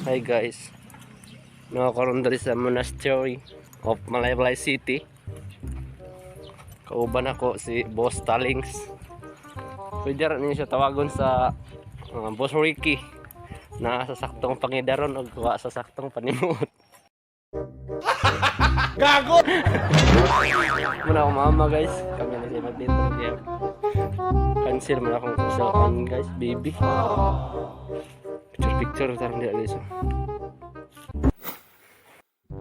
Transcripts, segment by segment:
Hi guys. Naa karon diri sa Monastery of Malaybalay City. Kauban ako si Boss Talings. Pwede rin niya siya tawagon sa Boss Ricky na sa saktong pangidaron o wa sa saktong panimuot. Gago! Muna akong mama, guys. Kami na siya magdito niya. Cancel mo na akong cellphone, guys, baby. Picture picture tarong diya, guys.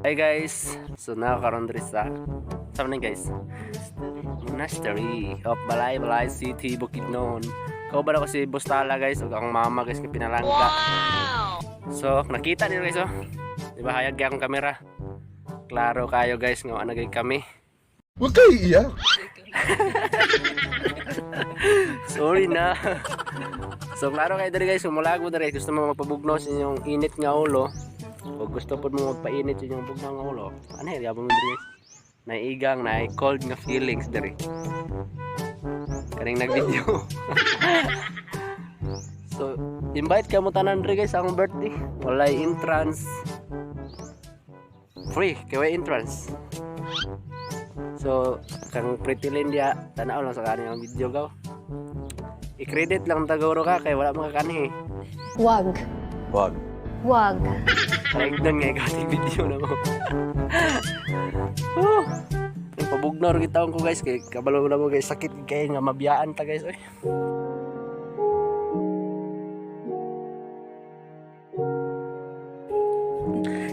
Hi guys. So naa karon diri sa man, guys. Monastery of Malaybalay City, Bukidnon. Kauban ako si Bustala, guys, ug akong mama, guys, kay pinalangga. Wow! So nakita niyo, guys, oh. Di ba hayag kay akong kamera? Klaro kayo, guys, nga ana gay kami. Huwag kayo iiyak. Sorry na. So klaro kayo diri, guys, sumulag mo diri, gusto mo magpabugnaw sa inyong init nga ulo o gusto pod mo magpainit sa inyong bugnaw nga ulo. Ano gyapon mo diri, guys? Naiigang, na cold nga feelings diri. Kaning nag-video. So invite ka mo tanan diri, guys, sa akong birthday. Walay entrance. Free, kay way entrance. So, kang Pretty Lindia, tanaw lang sa kaniyang video gaw. I-credit lang tagauro ka kay wala mga kanhi. Wag. Wag. Wag. Parang doon nga ikaw yung video na mo. Oh. Pabugnaw rin taon ko, guys, kay kabalo na mo, guys, sakit kay nga mabiyaan ta, guys, oy.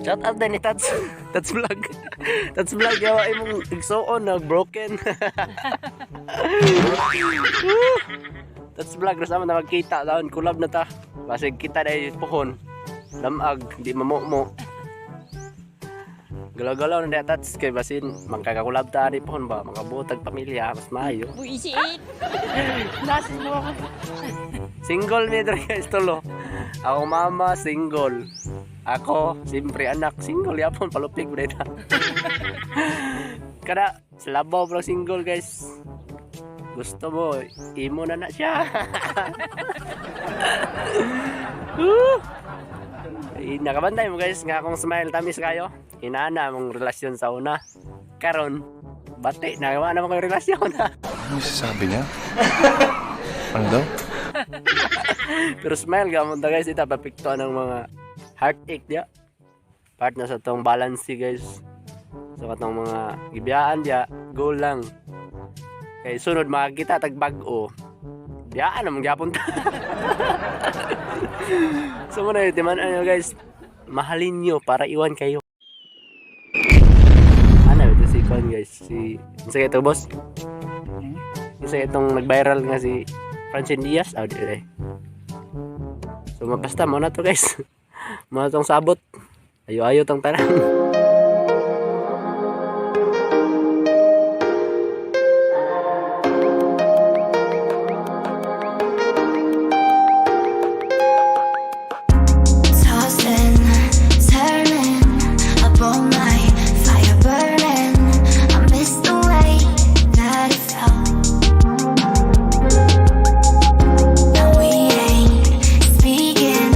Shout out din ni Tats. Tats Vlog. Tats Vlog yawa imong igsuon na broken. Woo! Tats Vlog ra sama na magkita taon collab na ta. Basig kita dahil pohon. Lamag, di mamumo. Galaw-galaw na diya, Tats, kay basin magkakakulab ta ani pohon ba makabutag pamilya mas maayo. Buisit! Nasin mo ako. Single mi dre, guys, tulo. Ako mama single. Ako, siyempre anak, single yapon palupig mo ta. Kada sa labaw bro single, guys. Gusto mo, imo na na siya. Woo! Ay, nakabantay mo, guys, nga akong smile tamis kayo. Inana mong relasyon sa una. Karon, bati, nagawa naman kayo relasyon. Ano yung sasabi niya? Ano daw? Pero smile gamon ta, guys, ita papikto ng mga heartache dia. Part na sa tong balance, guys. So katong mga gibiyaan dia, go lang. Kay sunod makakita tag bag-o. Biyaan naman gyapon ta. So mo na timan ano, guys, mahalin nyo para iwan kayo. Ano ito si Con, guys, si unsa ito, boss? Unsa itong nag-viral nga si Francine Diaz? Ah, di eh. So mabasta mo na to, guys. Mo na tong sabot. Ayo-ayo tong tanan. Tossing, turning up all night, fire burning. I miss the way that it felt. Now we ain't speaking.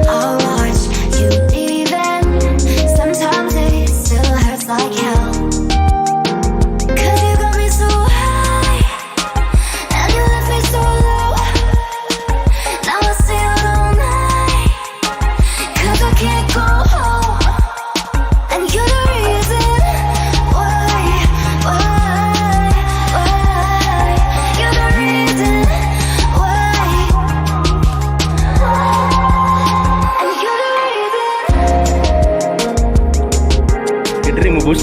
I'll watch you leaving. Sometimes it still hurts like hell. 'Cause you got me so high, and you left me so low. Now I stay out all night. 'Cause I can't go home. And you're the reason why. You're the reason why. And you're the reason. Kediri mo, bus.